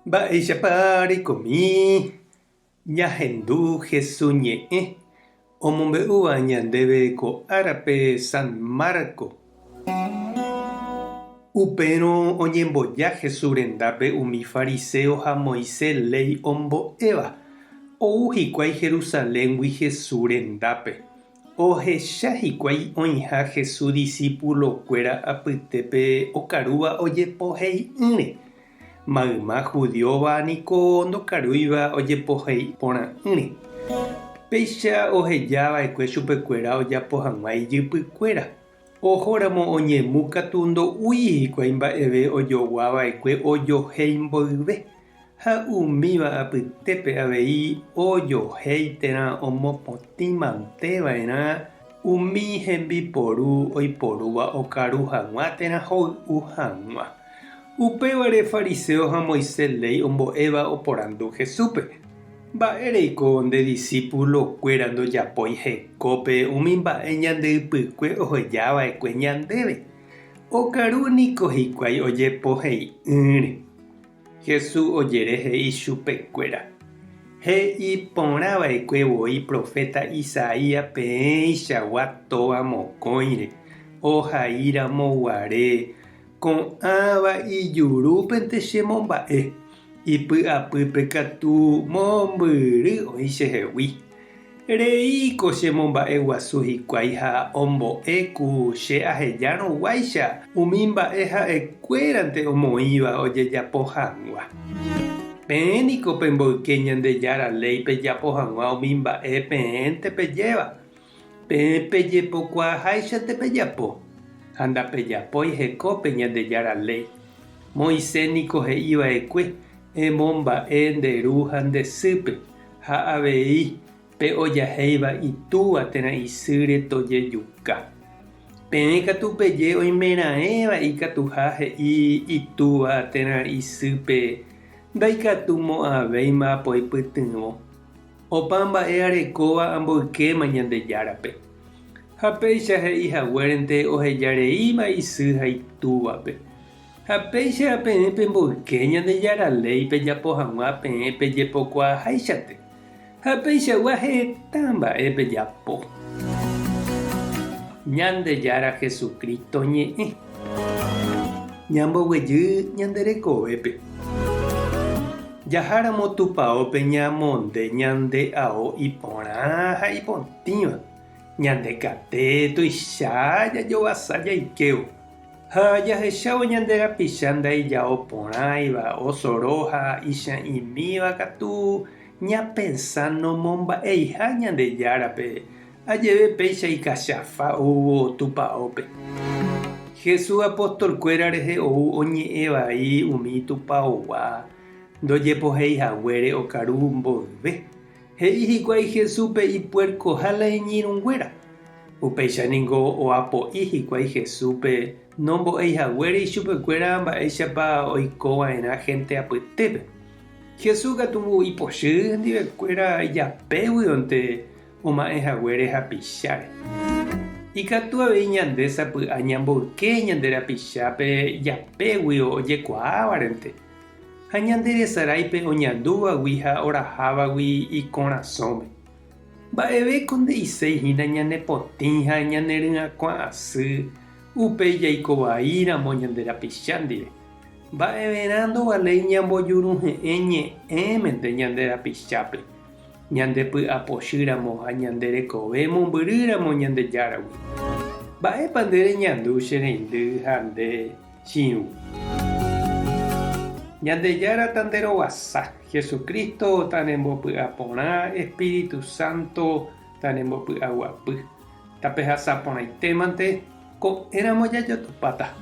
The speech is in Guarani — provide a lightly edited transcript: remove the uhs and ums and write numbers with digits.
Mba'éichapa reikomi ñahendu Hesu ñe'ẽ omombe'úva ñandéve ko árape San Marco? Upérõ oñemboja Hesu rendápe umi fariséo ha Moisés léi ombo'éva. Ou hikuái Jerusaléngui Hesu rendápe. Ohecha hikuái oĩha Jesús disípulokuéra apytépe okarúva ojepohei'ỹre. Mayma judíova niko ndokarúiva ojepohei porã'ỹre. Péicha oheja va'ekue chupekuéra ojapo hag̃ua ijypykuéra. Ohóramo oñemu katu ndo'úi hikuái mba'eve ojogua va'ekue ojohéi mboyve. Ha umíva apytépe avei ojohéi térã omopotĩ mante va'erã umi hembiporu oiporúva okaru hag̃ua térã hoy'u hag̃ua. Upévare fariséo ha Moisés léi ombo'éva oporandu Jesúspe, Mba'éreiko nde disípulokuéra ndojapói hekópe umi mba'e ñande ypykue oheja va'ekue ñandéve? Okaru niko hikuái ojepohei'ỹre. Jesús ojere he'i chupekuéra, He'i porã va'ekue voi proféta Isaías peẽichagua tóva mokõire, ohai ramo guare, Ko'ãva ijurúpente che momba'e, ipy'apýpe katu mombyry oĩ chehegui. Reíko che momba'e guasu hikuái ha ombo'e ku che ahejárõ guáicha umi mba'e ha'ekuérante omoĩva ojejapo hag̃ua. Peẽ niko pemboyke Ñandejára léi pejapo hag̃ua umi mba'e peẽnte pejéva. Peẽ pejepokuaaháichante pejapo, ha ndapejapói hekópe Ñandejára léi. Moisés niko he'i va'ekue, Emomba'e nde ru ha nde sýpe. Ha avei pe ojahéiva itúva térã isýre tojejuka. Peẽ katu peje oimeraẽva ikatuha he'i itúva térã isýpe ndaikatumo'ãvéima poipytyvõ. Opa mba'e arekóva amboykéma Ñandejárape. Ha péicha he'i haguérente ohejareíma isy ha itúvape. Ha péicha peẽ pemboyke Ñandejára léi pejapo hag̃ua peẽ pejepokuaaháichante, ha peichagua heta mba'e pejapo. Ñandejára Jesucristo ñe'ẽ. Ñamboguejy ñande rekovépe. Jaháramo tupaópe ñamonde ñande ao iporã ha ipotĩva, ñande kate tuicha jajovasa jaikévo. Ha jahechávo ñande rapicha ndaijao porãiva, osoro ha icha'ĩmíva katu ñapensa nomomba'eiha Ñandejárape, ajeve péicha ikachafa oúvo tupaópe. Jesús apostolkuéra rehe ou oñe'ẽ vai umi tupaogua ndojepohéi haguére okaru mboyve. He'i hikuái Jesúspe ipuerkoha la iñirũnguéra. Upéicha ningo oapo'i hikuái Jesúspe nombo'éi haguére ichupekuéra mba'éichapa oiko va'erã hénte apytépe. Jesús katu ipochy hendivekuéra ijapéguionte oma'ẽ haguére hapicháre. Ikatu avei ñande sapy'a ñamboyke ñande rapichápe ijapéguio ojekuaávarente. Ha ñande resaráipe oñandúvagui ha orahávagui ikorasõme. Mba'evéko nde'iséi hína ñane potĩ ha ñane ryakuã asy upéi jaiko vai ramo ñande rapicha ndive. Mba'everã ndovaléi ñambojuruhe'ẽ ñe'ẽmente ñande rapichápe, ñande py'a pochy ramo ha ñande rekove mombyry ramo Ñandejáragui. Mba'épa nde reñandu che reindy ha nde Chiũ. Ñandejára tanderovasa, Jesucristo tanembopy'aporã, Espíritu Santo tanembopy'aguapy. Tapehasa porãitémante, ko'ẽramo jajotopáta.